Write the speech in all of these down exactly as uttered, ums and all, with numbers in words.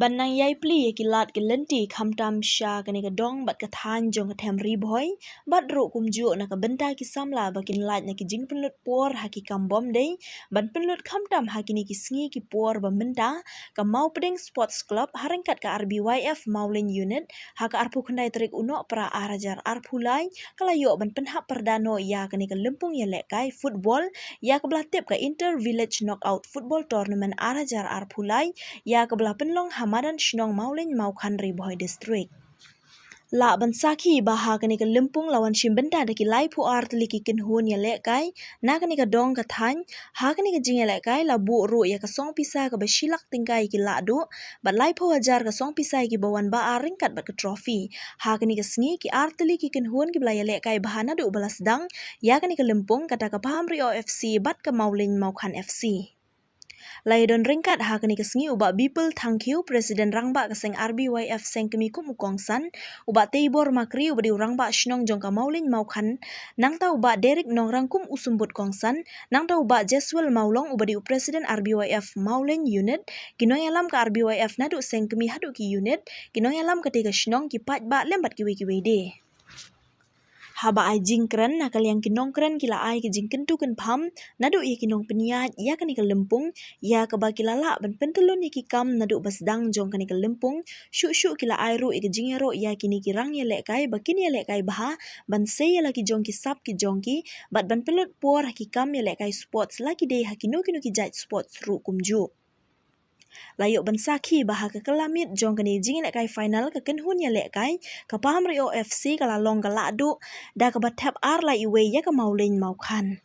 Ban nang ïai plie ïa ki lad ki lynti khamtam sha kane ka dong bad ka thaiñ jong ka them Ri Bhoi, bad ruh kumjuh na ka bynta ki samla ba kin lait na ki jingpynlut por ha ki kam bym dei ban pynlut khamtam ha kine ki sngi ki por ba mynta, ka Mawpdeng Sports Club ha ryngkat ka R B Y F Mawleng Unit, ha ka arphew khyndai tarik u Nohprah ar hajar arphew lai, ka la ïoh ban pynhap pyrda noh ïa kane ka lympung ïalehkai football, ïa kaba la tip ka Inter Village Knockout Football Tournament ar hajar arphew lai, ïa kaba la pynlong ha madan shnong Mawleng Mawkhan, Ri Bhoi District. Lah ban sakhi ba ha kane ka lympung la wan shim bynta da ki laiphew ar tylli ki kynhun ïalehkai na kane ka dong ka thaiñ. Ha kane ka jingïalehkai la buh ruh ïa ka song pisa kaba shi lak tyngka ïa ki lahduh bad laiphew hajar ka song pisa ïa kiba wan ba ar ryngkat bad ka trophy. Ha kane ka sngi ki ar tylli ki kynhun kiba la ïalehkai bha naduh ba la sdang ïa kane ka lympung, kata ka Pahamri O F C bad ka Mawleng Mawkhan F C. La ïadon ryngkat ha kane ka sngi u Bah Bipul Thangkhiew, President Rangbah ka seng R B Y F Sengkmie kum u kongsan, u Bah Teibor Makri uba dei u Rangbah Shnong jong ka Mawleng Mawkhan, nangta u Bah Derek Nongrang kum u Symbud kongsan, nangta u Bah Jeswell Mawlong uba dei u President R B Y F Mawleng Unit, ki nongïalam ka R B Y F naduh Sengkmie haduh ki unit, ki nongïalam katei ka shnong, ki paidbah lem bad kiwei kiwei de. Haba ai jingkren, na ka liang ki nongkren ki la ai ka jingkyntu kynpham naduh ïa ki nongpynïaid ïa kane ka lympung, ïa kaba ki la lah ban pyntyllun ïa ki kam naduh ba sdang jong kane ka lympung. Shuh shuh ki la ai ruh ïa ka jingïaroh ïa kine ki rangïalehkai ba kin ïalehkai bha, ban sei ïa la ki jong ki sap ki jong ki, bad ban pynlut por ha ki kam ïalehkai sports la ki dei ha kino kino ki jait sports ruh kumjuh. La ïoh ban sakhi ba ha ka kylla miet jong kane jingïalehkai final, ka kynhun ïalehkai ka Pahamri O F C ka la long ka lahduh da kaba thep ar lai iwei ïa ka Mawleng Mawkhan.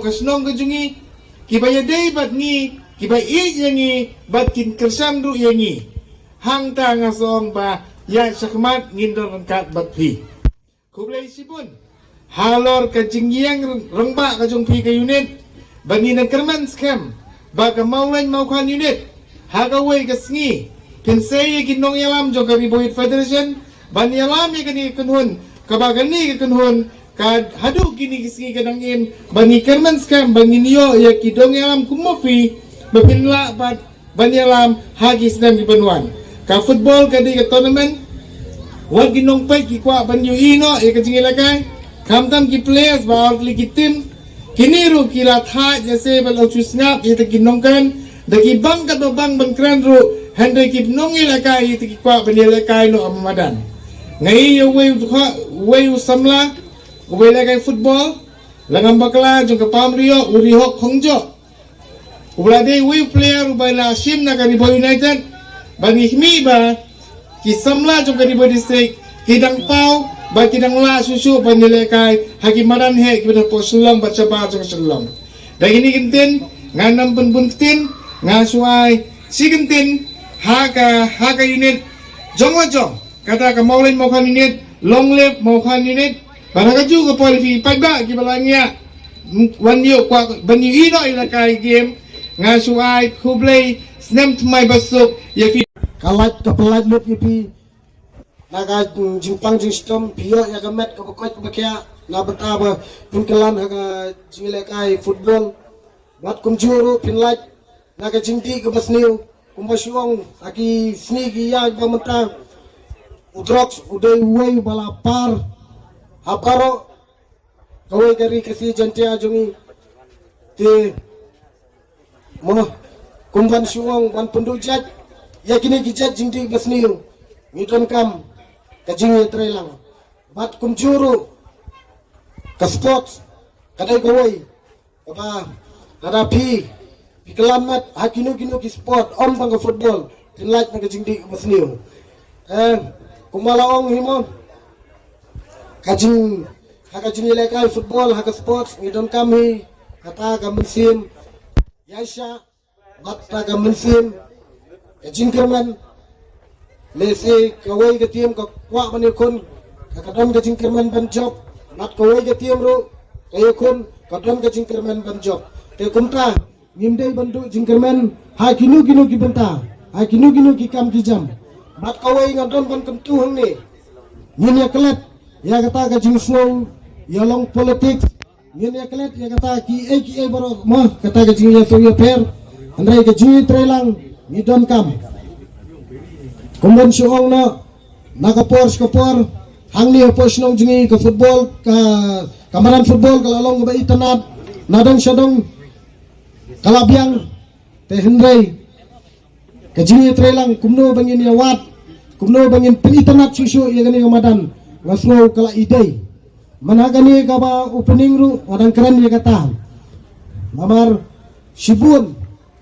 Ka shnong ka jong ngi, kiba ïadei bad ngi, kiba ïeit ïa ngi bad kin kyrshan ruh ïa ngi. Hangta nga sngew ba ïa shakhmat ngin don ryngkat bad phi. Khublei shibun halor ka jingïeng rangbah ka jong phi ka unit, ba ngin nang kyrmen skhem ba ka Mawleng Mawkhan unit ha kawei ka sngi phin sei ïa ki nongïalam jong ka Ri Bhoi Youth Federation ban ïalam ïa kane ka kynhun, kaba kane ka kynhun ka haduh kine ki sngi ka dang im, ba ngi kyrmen skhem ba ngin ïoh ïa ki nongïalam kum ma phi ba phin lah bad ban ïalam ha ki snem ki ban wan. Ka football ka dei ka tournament, wat ki nongpeit ki kwah ban ïohi noh ïa ka jingïalehkai, khamtam ki players ba ar tylli ki team. Kine ruh ki la thait ïa se ban ong shu sngap ïa ki nongkren, da ki bang katba bang ban kren ruh, hynrei ki nongïalehkai ïa ki kwah ban ïalehkai noh ha madan. Nga ïohi uwei u dkhot, uwei u samla uba ïalehkai football, la ngam bakla, jong ka Pamriok, u Rihok Khongjoh, uba la dei uwei u player uba la shim na ka Ri Bhoi United, ba ngi khmih ba ki samla jong ka Ri Bhoi District ki dang paw bad ki dang lah shuh shuh ban ïalehkai ha ki madan heh kiba don hapoh Shillong bad shabar jong ka Shillong. Da kine ki kyntien, ngam pynbun ktien, nga shu ai shi kyntien ha ka, ha ka unit jong la jong, kata ka Mawleng Mawkhan unit, long live Mawkhan unit. Bad ha kajuh ka por ïa phi paidbah kiba la ngiah wan ïoh kwah ban ïohi noh ïa la ka game, nga shu ai khublei snem thymmai basuk ïa phi. Ka lait, ka pynlait lut ïa phi na ka jingpang jingshitom, phi ïoh ïa ka met kaba koit kaba khiah na bynta ba pynkylla ha ka jingïalehkai football. Bad kumjuh ruh phin lait na ka jingdih kaba sniew, kumba shu ong ha ki sngi ki ïaid ba mynta, u drugs u dei uwei uba la par ha baroh kawei ka ri Khasi Jaiñtia jong ngi. Te mo, kumban shu ong, ban pynduh jait ïa kine ki jait jingdih ba sniew, ngi donkam ka jingïatreilang. Bad kumjuh ruh ka sports ka dei kawei kaba lada phi, phi kylla met ha kino kino ki sport, ym tang ka football, phin lait na ka jingdih kaba sniew. Eh, kumba la ong hi mo, ka jing, ha ka jingïalehkai football, ha ka sports, ngi donkam hi kata ka mynsiem ïaishah bad kata ka mynsiem ka jingkyrmen. Lehse kawei ka team ka kwah ban ïakhun, ka, ka don ka jingkyrmen ban jop, bad kawei ka team ruh ka ïakhun, ka don ka jingkyrmen ban jop. Te kumta ngim dei ban duh jingkyrmen ha kino kino ki bynta, ha kino kino ki kam ki jam. Bad kawei nga don ban kyntu hangne, ngin ïa klet ïa kata ka jingsngew ïa long politics, ngin ïa klet ïa kata kiei kiei baroh mo, kata ka jingïasuk ïapher. Hynrei ka jingïatreilang ngi donkam. Kumban shu ong noh, na ka por sha ka por, hangne hapoh shnong jong ngi ka football, ka, ka madan football ka la long kaba itynnad, na dong sha dong ka la biang. Te hynrei ka jingïatreilang kumno ba ngin ïawad, kumno ba ngin pynitynnad shuh shuh ïa kane ka madan, nga sngew ka la i dei. Man ha kane kaba opening ruh nga dang kren ïa kata. Namar shibun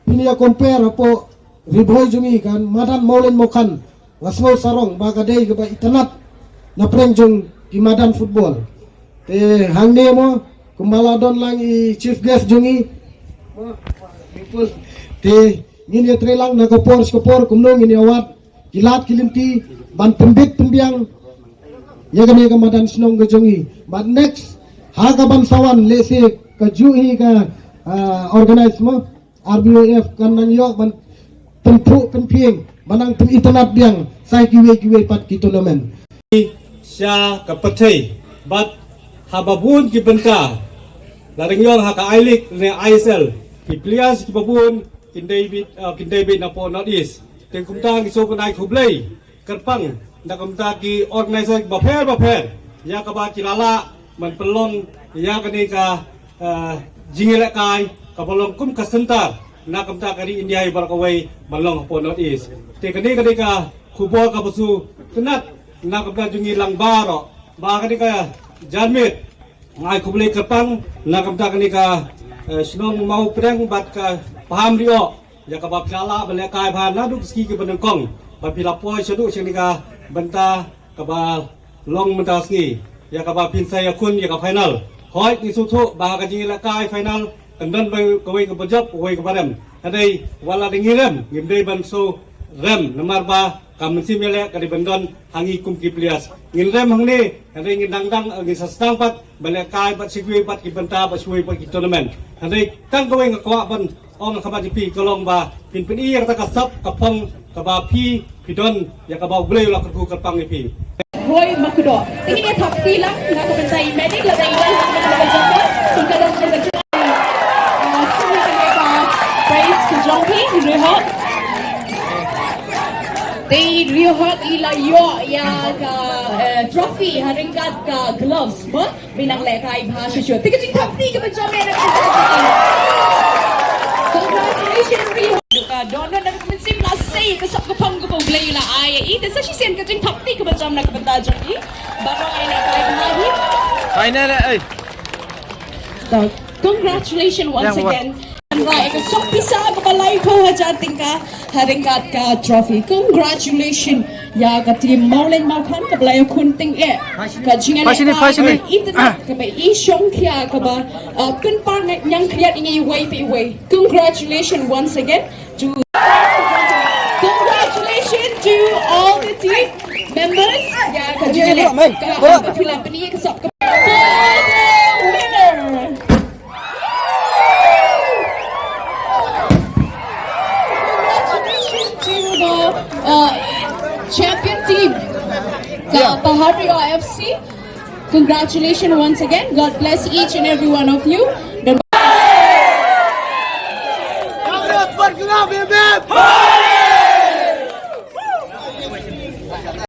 phin ïa compare hapoh Ri Bhoi jong ngi, ka madan Mawleng Mawkhan, nga sngew sarong ba ka dei kaba itynnad na pdeng jong ki madan football. Te hangne mo, kumba la don lang i chief guest jong ngi, te ngin ïatreilang na ka por sha ka por kumno ngin ïawad ki lad ki lynti ban pynbit pynbiang ïa kane ka madan shnong ka jong ngi. Bad next, ha kaban sa wan, lehse kajuh hi ka, ah, organize mo, R B Y F kan nang ïoh ban pynthuh pynphieng, ban nang pynitynnad biang sa kiwei kiwei pat ki tournament sha ka pyrthei. Bad haba bun ki bynta, la dang ïoh ha ka I-League ne I S L, ki players kiba bun kin dei beit, uh, kin dei beit napoh North East. Te kumta ngi sngewbha ban ai khublei kyrpang na ka bynta ki organizer bapher bapher ïa kaba ki la lah ban pynlong ïa kane ka, eh, jingïalehkai kaba long kum ka center na ka bynta ka ri India baroh kawei ban long hapoh North East. Te kane ka dei ka khubor kaba sngewtynnat na ka bynta jong ngi lang baroh, ba kane ka janmiet nga ai khublei kyrpang na ka bynta kane ka, eh, shnong Mawpdeng bad ka Pamriok ïa kaba phi la lah ban lehkai bha naduh ki sngi kiba nyngkong ba phi la poi shaduh sha kane ka bynta kaba long mynta ka sngi, ïa kaba phin sa ïakhun ïa ka final. Hooid, ngi sngewthuh ba ka jingïalehkai final kan don ba kawei kaba jop, kawei kaba rem. Hynrei wat la dei ngi rem, ngim dei ban shu rem namar ba ka mynsiem ïaleh ka dei ban don ha ngi kum ki players. Ngin rem hangne, hynrei ngin dang dang, ngin sa sdang pat ban lehkai bad shuwei bad ki bynta bad shuwei bad ki tournament. Hynrei tang kawei nga kwah ban ong ha khmat jong phi ka long ba phin pyni ïa kata ka sap ka phong kaba phi phi don ïa kaba U Blei u la kyrkhu kyrpang ïa phi. Roy Makudok. Te ngin ïa thap kti lang na ka bynta i Medic lada i wan ha ka bynta jong ka. Te ka dang ka bynta, ah, ka bynta ka praise ka jong phi, Rihok. Te Rihok i la ïoh ïa ka, eh, trophy ha ryngkat ka gloves, ba? Ba i nang lehkai bha shuh shuh. Te ka jingthap kti kaba jam ïa na ka bynta jong phi. Congratulations, Rihok. Ka don na ka mynsiem la sei ka sap ka phong kaba U Blei u la ai ïa i. Te sa shisien ka jingthap kti kaba jam na ka bynta jong i. Baroh ai lehkai bha hi. Final eh. Congratulations once again. Right, ka song pisa kaba laiphew hajar tyngka ha ryngkat ka trophy. Congratulations ïa ka team Mawleng Mawkhan kaba la ïakhun tyngeh. Ka jingïaleh ka internet kaba i shongkhia kaba, uh, pynpar ñiangkhriat ïa ngi iwei pa iwei. Congratulations once again to, congratulations to all the team members. Ïa ka jingïaleh ka, ka phi la pyni ka sap ka, for the winner. Congratulations to the, uh, champion team, the Paharpur F C. Congratulations once again. God bless each and every one of you. Dan